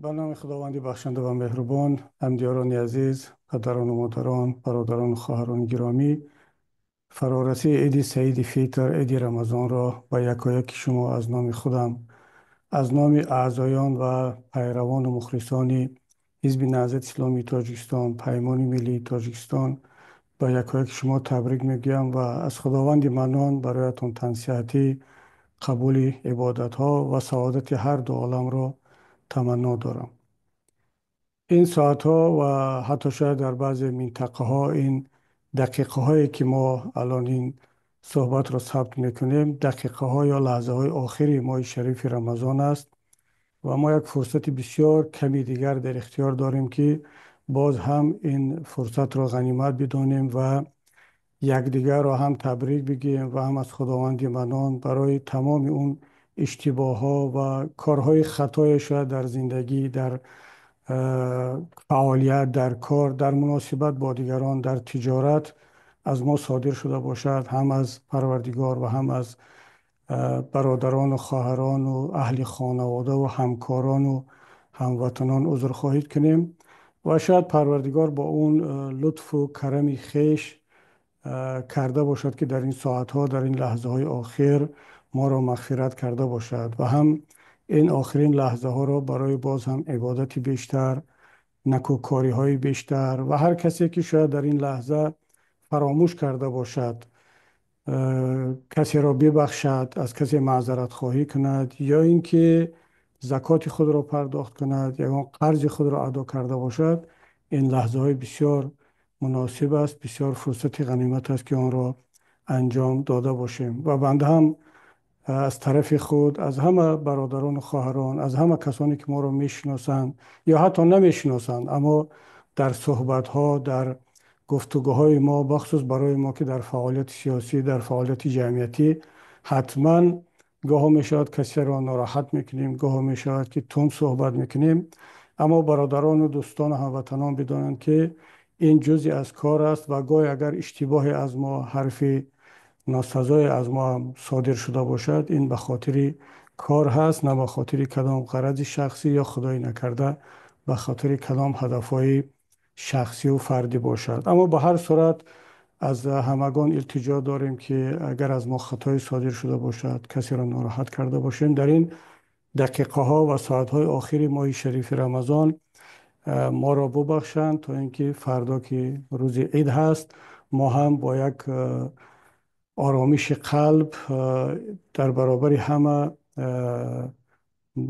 Ба номи Худованди бахшанда ва меҳрубон, ҳамдиёрони азиз, падарон ва модарон, бародарон ва хоҳарони гиромӣ, фарорасии Иди Саиди Фитр, Иди Рамазонро ба якояки шумо аз номи худам, аз номи аъзоён ва пайравон ва мухлисони Ҳизби Наҳзати Исломии Тоҷикистон, Паймони Миллии Тоҷикистон ба якояки шумо табрик мегӯям ва аз Худованди Маннон барояттон тансиҳатӣ, қабули ибодатҳо ва саодати ҳар ду оламро таманно дорам. Ин соатҳо ва ҳатто шояд дар баъзе минтақаҳо ин дақиқаҳое ки мо алон ин суҳбатро сабт мекунем, дақиқаҳо ё лаҳзаҳои охири моҳи шарифи Рамазон аст ва мо як фурсати бисёр ками дигар дар ихтиёр дорем, ки боз ҳам ин фурсатро ғанимат бидонем ва якдигарро ҳам табрик бигӯем ва ҳам аз Худованди Маннон барои тамоми он иштибоҳҳо ва корҳои хатое шояд дар зиндагӣ, дар фаъолият, дар кор, дар муносибат бо дигарон, дар тиҷорат аз мо содир шуда бошад, ҳам аз Парвардигор ва ҳам аз бародарон ва хоҳарон ва аҳли хонавода ва ҳамкорон ва ҳамватанон узрхоҳӣ кунем ва шояд Парвардигор бо он лутфу карами хеш карда бошад, ки дар ин соатҳо, дар ин лаҳзаҳои охир моро мағфират карда бошад ва ҳам ин охирин лаҳзаҳоро барои боз ҳам ибодати бештар, некӯкориҳои бештар ва ҳар касе ки шояд дар ин лаҳза фаромӯш карда бошад, касеро бибахшад, аз касе маъзаратхоҳӣ кунад ё инки закоти худро пардохт кунад, ягон қарзи худро адо карда бошад, ин лаҳзаҳои бисёр муносиб аст, бисёр фурсати ғанимат аст, ки онро анҷом дода бошем. Ва банда ҳам аз тарафи худ, аз ҳама бародарон ва хоҳарон, аз ҳама касоне ки моро мешиносанд ё ҳатто намешиносанд, аммо дар суҳбатҳо, дар гуфтугӯҳои мо, бахусус барои мо ки дар фаъолияти сиёсӣ, дар фаъолияти ҷамъиятӣ ҳатман гоҳо мешавад касеро нороҳат мекунем, гоҳо мешавад ки тунд суҳбат мекунем, аммо бародарон ва дӯстон ва ҳамватанон бидонанд, ки ин ҷузъе аз кор аст ва гоҳе агар иштибоҳе аз мо, ҳарфи носазое аз мо ҳам содир шуда бошад, ин ба хотири кор ҳаст, на ба хотири кадом ғарази шахсӣ ё худое накарда ба хотири кадом ҳадафҳои шахсӣ ва фардӣ бошад. Аммо ба ҳар сурат аз ҳамагон илтиҷо дорем, ки агар аз мо хатое содир шуда бошад, касеро нороҳат карда бошем, дар ин дақиқаҳо ва соатҳои охири моҳи шарифи Рамазон моро бубахшанд, то инки фардо ки рӯзи Ид ҳаст, мо ҳам бо як оромиши қалб дар баробари ҳама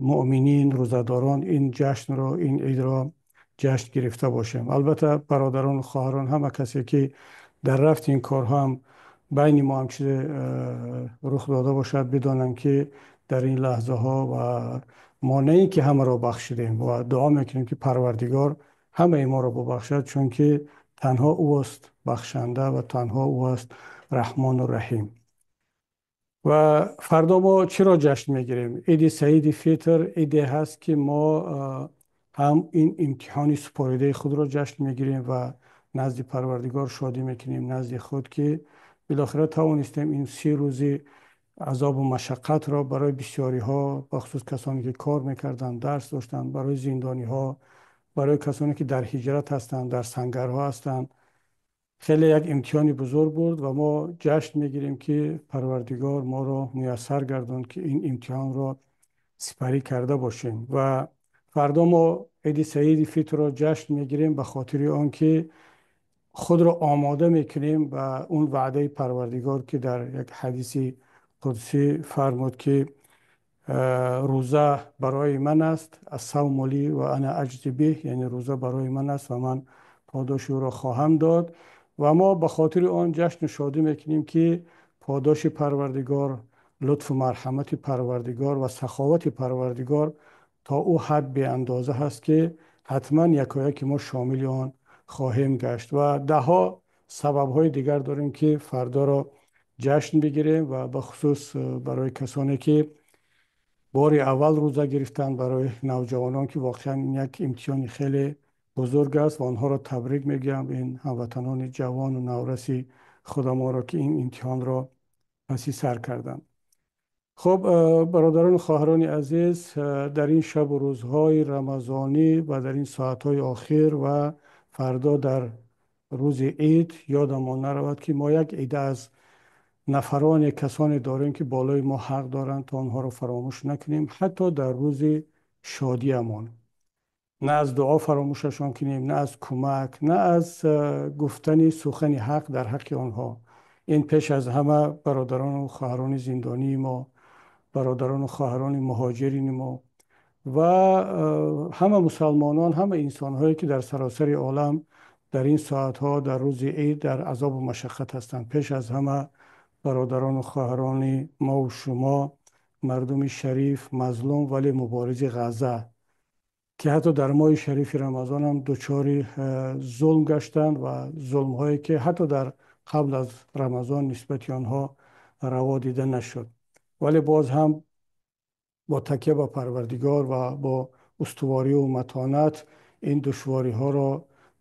мӯъминин, рӯзадорон ин ҷашнро, ин Идро ҷашн гирифта бошем. Албатта бародарон ва хоҳарон, ҳама касе ки дар рафти ин корҳо ҳам байни мо ҳам чизе рух дода бошад, бидонанд, ки дар ин лаҳзаҳо ва мо на инки ҳамаро бахшидем ва дуо мекунем, ки Парвардигор ҳамаи моро бубахшад, чунки танҳо ӯст бахшанда ва танҳо ӯст Раҳмону Раҳим. Ва фардо мо чаро ҷашн мегирем? Иди Саиди Фитр иде ҳаст, ки мо ҳам ин имтиҳони супоридаи худро ҷашн мегирем ва назди Парвардигор шодӣ мекунем, назди худ, ки билохира тавонистем ин 30 рӯзи азоб ва машаққатро барои бисёриҳо, бахусус касоне ки кор мекарданд, дарс доштанд, барои зиндониҳо, барои касоне ки дар ҳиҷрат ҳастанд, дар сангарҳо ҳастанд, хеле як имтиҳони бузург буд ва мо ҷашн мегирем, ки Парвардигор моро муяссар гардонд, ки ин имтиҳонро сипарӣ карда бошем. Ва фардо мо Иди Саиди Фитрро ҷашн мегирем ба хотири он ки худро омода мекунем ба он ваъдаи Парвардигор, ки дар як ҳадиси қудсӣ фармуд, ки рӯза барои ман аст, ас-савму ли ва ана аҷзи биҳ, яъне рӯза барои ман аст ва ман подоши ӯро хоҳам дод. Ва мо ба хотири он ҷашну шодӣ мекунем, ки подоши Парвардигор, лутфу марҳамати Парвардигор ва саховати Парвардигор то ӯ ҳад беандоза ҳаст, ки ҳатман якояки мо шомили он хоҳем гашт. Ва даҳҳо сабабҳои дигар дорем, ки фардоро ҷашн бигирем ва бахусус барои касоне ки бори аввал рӯза гирифтанд, барои навҷавонон, ки воқеан ин як имтиҳони хеле бузург аст ва онҳоро табрик мегӯям, ин ҳамватанони ҷавон ва навраси худамонро, ки ин имтиҳонро паси сар карданд. Хуб, бародарон ва хоҳарони азиз, дар ин шабу рӯзҳои рамазонӣ ва дар ин соатҳои охир ва фардо дар рӯзи Ид ёдамон наравад, ки мо як идда аз нафароне, касоне дорем, ки болои мо ҳақ доранд, то онҳоро фаромӯш накунем, ҳатто дар рӯзи шодиамон. На аз дуо фаромӯшашон кунем, на аз кӯмак, на аз гуфтани сухани ҳақ дар ҳаққи онҳо. Ин пеш аз ҳама бародарон ва хоҳарони зиндонии мо, бародарон ва хоҳарони муҳоҷирини мо ва ҳама мусулмонон, ҳама инсонҳое, ки дар саросари олам дар ин соатҳо дар рӯзи Ид дар азоб ва машаққат ҳастанд. Пеш аз ҳама бародарон ва хоҳарони мо ва шумо, мардуми шариф, мазлум вале муборизи Ғазза, ки ҳатто дар моҳи шарифи Рамазон ҳам дучори зулм гаштанд ва зулмҳое, ки ҳатто дар қабл аз Рамазон нисбат ба онҳо раво дида нашуд. Вале боз ҳам бо такя ба Парвардигор ва бо устуворӣ ва матонат ин душвориҳоро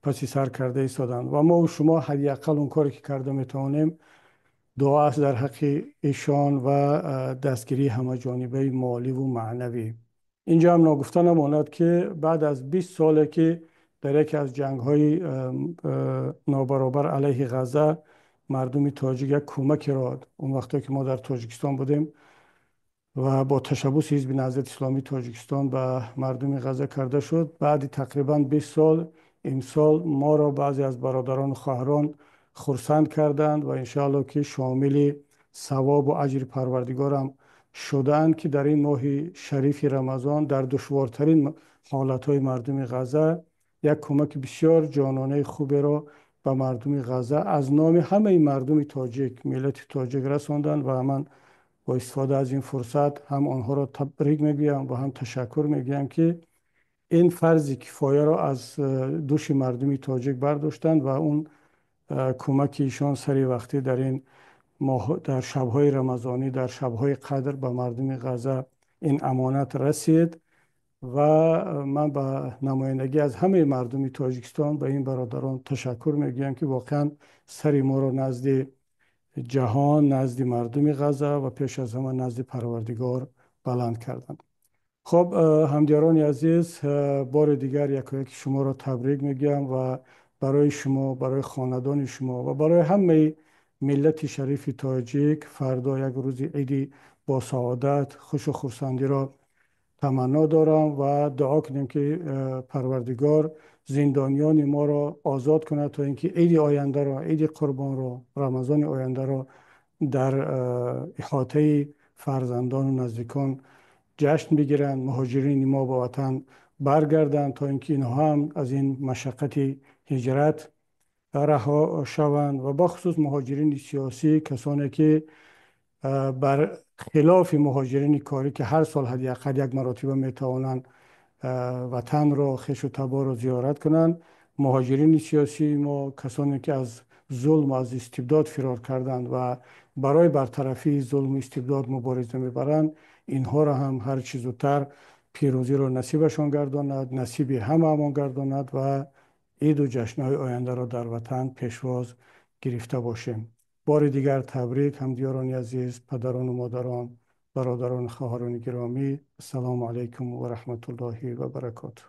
паси сар карда истоданд. Ва мо ва шумо ҳадди ақал он коре, ки карда метавонем, дуо аст дар ҳаққи эшон ва дастгирии ҳамаҷонибаи молӣ ва маънавӣ. Инҷо ҳам ногуфта намонад, ки баъд аз 20 соле, ки дар яке аз ҷангҳои нобаробар алайҳи Ғазза мардуми тоҷик як кӯмакеро, он вақтҳое ки мо дар Тоҷикистон будем ва бо ташаббуси Ҳизби Наҳзати Исломии Тоҷикистон ба мардуми Ғазза карда шуд, баъди тақрибан 20 сол имсол моро баъзе аз бародарон ва хоҳарон хурсанд карданд ва иншоаллоҳ, ки шомили савоб ва аҷри Парвардигорам шудаанд, ки дар ин моҳи шарифи Рамазон дар душвортарин ҳолатҳои мардуми Ғазза як кӯмаки бисёр ҷононаи хуберо ба мардуми Ғазза аз номи ҳамаи мардуми тоҷик, миллати тоҷик расонданд. Ва ман бо истифода аз ин фурсат ҳам онҳоро табрик мегӯям ва ҳам ташаккур мегӯям, ки ин фарзи кифояро аз дӯши мардуми тоҷик бардоштанд ва он кӯмаки эшон сари вақтӣ дар ин моҳ, дар шабҳои рамазонӣ, дар шабҳои қадр ба мардуми Ғазза ин амонат расид. Ва ман ба намояндагӣ аз ҳамаи мардуми Тоҷикистон ба ин бародарон ташаккур мегӯям, ки воқеан сари моро назди ҷаҳон, назди мардуми Ғазза ва пеш аз ҳама назди Парвардигор баланд карданд. Хуб, ҳамдиёрони азиз, бори дигар якояки шуморо табрик мегӯям ва барои шумо, барои хонадони шумо ва барои ҳамаи миллати шарифи тоҷик фардо як рӯзи иди бо саодат, хушу хурсандиро таманно дорам ва дуо кунем, ки Парвардигор зиндониёни моро озод кунад, то инки иди ояндаро, иди Қурбонро, Рамазони ояндаро дар иҳотаи фарзандон ва наздикон ҷашн бигиранд, муҳоҷирини мо ба ватан баргарданд, то инки инҳо ҳам аз ин машаққати ҳиҷрат раҳо шаванд ва бахусус муҳоҷирини сиёсӣ, касоне ки бар хилофи муҳоҷирини корӣ, ки ҳар сол ҳадди ақал як маротиба метавонанд ватанро, хешу таборро зиёрат кунанд, муҳоҷирини сиёсии мо, касоне ки аз зулм, аз истибдод фирор карданд ва барои бартарафии зулму истибдод мубориза мебаранд, инҳоро ҳам ҳарчи зудтар пирӯзиро насибашон гардонад, насиби ҳамаамон гардонад ва иду ҷашнҳои ояндаро дар ватан пешвоз гирифта бошем. Бори дигар табрик, ҳамдиёрони азиз, падарон ва модарон, бародарон, хоҳарони гиромӣ. Ассалому алайкум ва раҳматуллоҳи ва баракотуҳ.